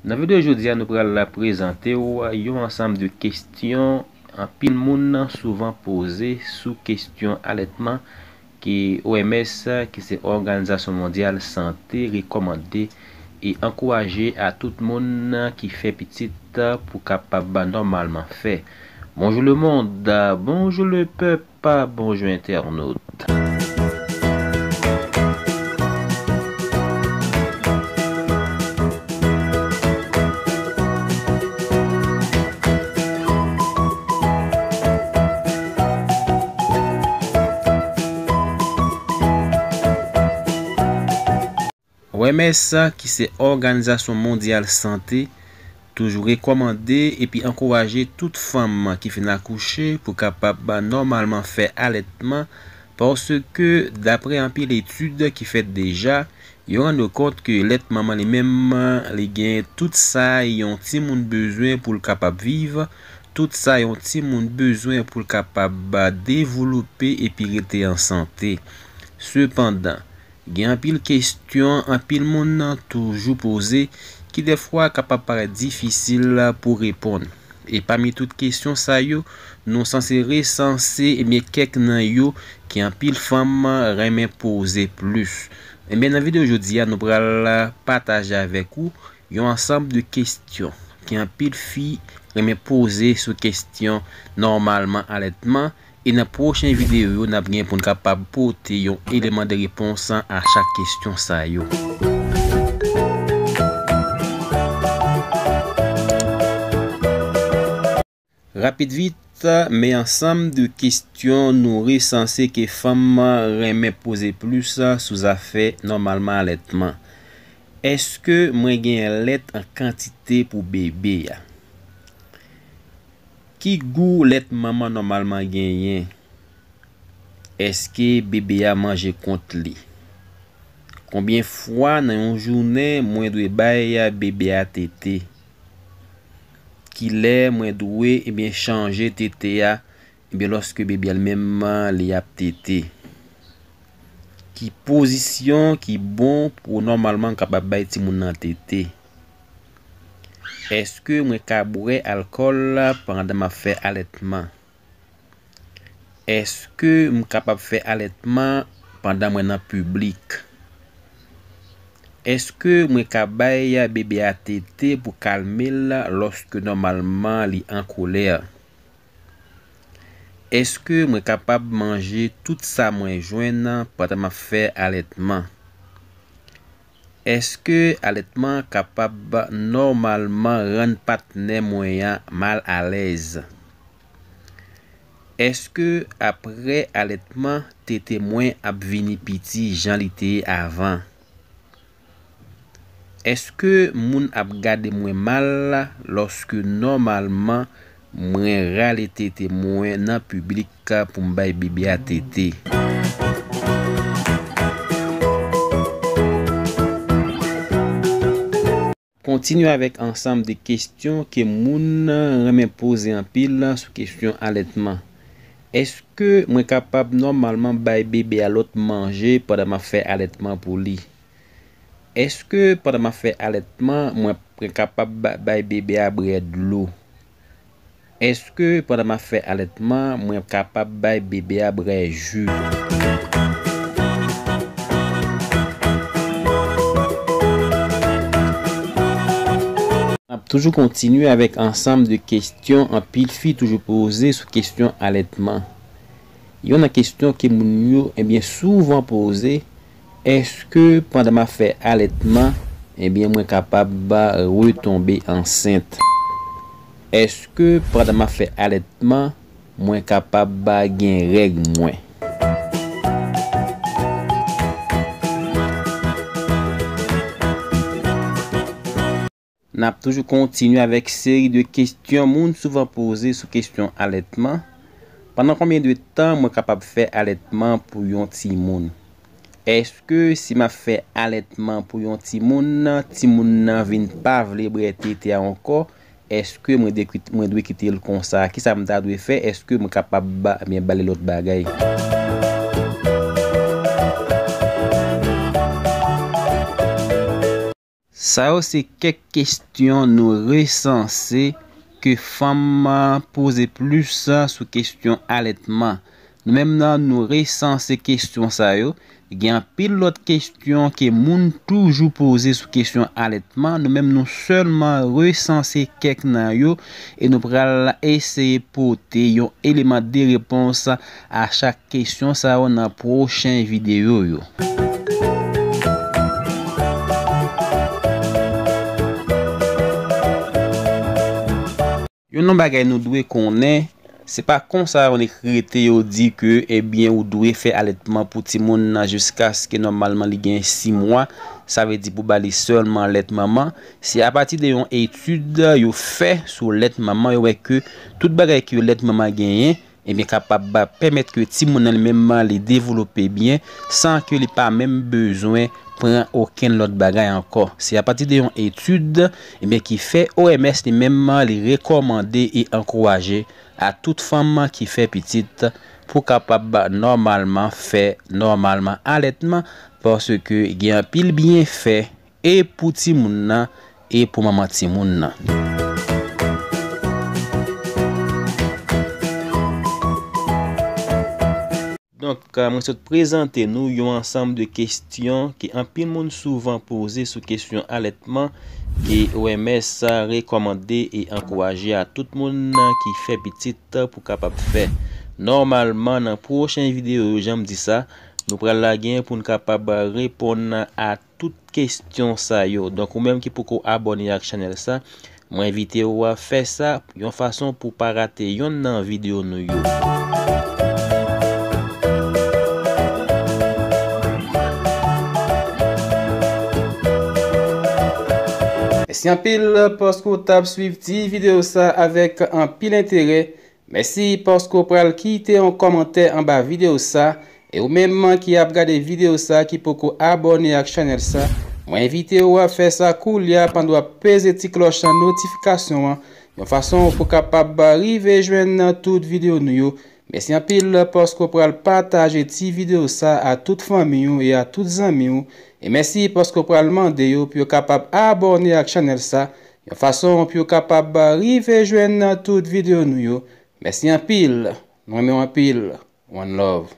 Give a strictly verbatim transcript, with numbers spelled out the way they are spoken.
Nan videyo jodi a, nou pral prezante w yon ansanm de kesyon anpil moun souvan poze sou kesyon alètman ke O M S, ki se Òganizasyon Mondyal Sante, rekòmande e ankouraje a tout moun ki fè pitit pou kapab nòmalman fè. Bonjou lemonn, bonjou lepèp, bonjou entènot. O M S, ki se Òganizasyon Mondyal Sante, toujou rekòmande epi ankouraje tout fanm ki fin akouche pou kapab nòmalman fè alètman, paske, daprè anpil etid ki fèt deja, yo rann yo kont ke lèt manman li menm, li gen tout sa yon timoun bezwen pou l kapab viv, tout sa yon timoun bezwen pou l kapab devlope epi rete an sante. Sepandan, gen anpil kesyon anpil moun toujou poze ki dèfwa kapab parèt difisil pou reponn. E pami tout kesyon sa yo, nou sanse resanse, ebyen, kèk nan yo ke anpil fanm renmen poze plis. Ebyen, nan videyo jodi a, nou pral pataje avèk ou yon ansanm de kesyon ke anpil fi renmen poze sou kesyon nòmalman alètman. E nan pwochen videyo yo, n ap gen pou n kapab pote yon eleman de repons a chak kesyon sa yo. Rapid vit, men ansanm de kesyon nou resanse ke fanm renmen poze plis sou zafè nòmalman alètman. Èske mwen gen lèt an kantite pou bebe a? Ki gou lèt manman nòmalman genyen? Èske bebe a manje kont li? Konbyen fwa nan yon jounen mwen dwe bay bebe a tete? Kilè mwen dwe, ebyen, chanje tete a, ebyen, lòske bebe a li menm li ap tete? Ki pozisyon ki bon pou nòmalman kapab bay timoun nan tete? Èske mwen ka bwè alkòl pandan m ap fè alètman? Èske m kapab fè alètman pandan mwen nan piblik? Èske mwen ka bay bebe a tete pou kalme l lòske nòmalman li an kolè? Èske mwen kapab manje tout sa mwen jwenn pandan m ap fè alètman? Èske alètman kapab nòmalman rann patnè mwen an mal alèz? Èske apre alètman, tete mwen ap vini piti jan li te ye avan? Èske moun ap gade mwen mal lòske nòmalman mwen rale tete mwen nan piblik pou m bay bebe a tete? Kontinye avèk ansanm de kesyon ke moun renmen poze anpil sou kesyon alètman. Èske mwen kapab nòmalman bay bebe a lòt manje pandan m ap fè alètman pou li? Èske pandan m ap fè alètman, mwen, mwen kapab ba-, bay bebe a bwè dlo? Èske pandan m ap fè alètman, mwen kapab bay bebe a bwè ji? N ap toujou kontinye avèk ansanm de kesyon anpil fi toujou poze sou kesyon alètman. Youn nan kesyon ke moun yo, ebyen, souvan poze, èske pandan m ap fè alètman, ebyen, mwen kapab retonbe ansent? Èske pandan m ap fè alètman, mwen kapab gen règ mwen? N ap toujou kontinye avèk seri de kesyon moun souvan poze sou kesyon alètman. Pandan konbyen de tan mwen kapab fè alètman pou yon timoun? Èske si m ap fè alètman pou yon timoun, timoun nan vin pa vle bwè tete a ankò, èske mwen dwe kit-, mwen dwe kite l konsa? Kisa m ta dwe fè? Èske mwen kapab ba-, byen, ba li lòt bagay? Sa yo se kèk kesyon nou resanse ke fanm poze plis sou kesyon alètman. Nou menm nan, nou resanse kesyon sa yo. Gen anpil lòt kesyon ke moun toujou poze sou kesyon alètman. Nou menm, nou sèlman resanse kèk nan yo e nou pral eseye pote yon eleman de repons a chak kesyon sa yo nan pwochen videyo yo. Youn nan bagay nou dwe konnen, se pa konsa yon ekriti yo di ke, ebyen, ou dwe fè alètman pou timoun nan jiskaske nòmalman li gen sis mwa, sa vle di pou ba li sèlman lèt manman. Se apati de yon etid yo fè sou lèt manman, yo wè ke tout bagay ke lèt manman genyen, ebyen, kapab pèmèt ke timoun nan li menm li devlope byen san ke li pa menm bezwen pran okenn lòt bagay ankò. Se apati de yon etid, ebyen, ki fè O M S li menm li rekòmande e ankouraje a tout fanm ki fè pitit pou kapab nòmalman fè nòmalman alètman, paske gen anpil byenfè e pou timoun nan e pou manman timoun nan. Donk, mwen sot prezante nou yon ansanm de kesyon ke anpil moun souvan poze sou kesyon alètman ke O M S rekòmande e ankouraje a tout moun ki fè pitit pou kapab fè. Nòmalman, nan pwochen videyo yo, jan m di sa, nou pral la gen pou n kapab reponn a tout kesyon sa yo. Donk, ou menm ki poko abòne ak chanèl sa, mwen envite w a fè sa yon fason pou pa rate yonn nan videyo nou yo. Mèsi anpil paske w t ap swiv ti videyo sa avèk anpil enterè. Mèsi paske w pral kite yon kòmantè anba videyo sa. E ou menm ki ap gade videyo sa ki poko abòne ak chanèl sa, mwen envite w a fè sa koulye a pandan w ap peze ti klòch notifikasyon an, yon fason pou kapab rive jwenn tout videyo nou yo. Mèsi anpil paske w pral pataje ti videyo sa a tout fanmi w e a tout zanmi w. E mèsi paske w pral mande yo pou yo kapab abòne ak chanèl sa, yon fason pou yo kapab rive jwenn tout videyo nou yo. Mèsi anpil. Nou renmen w anpil. One love.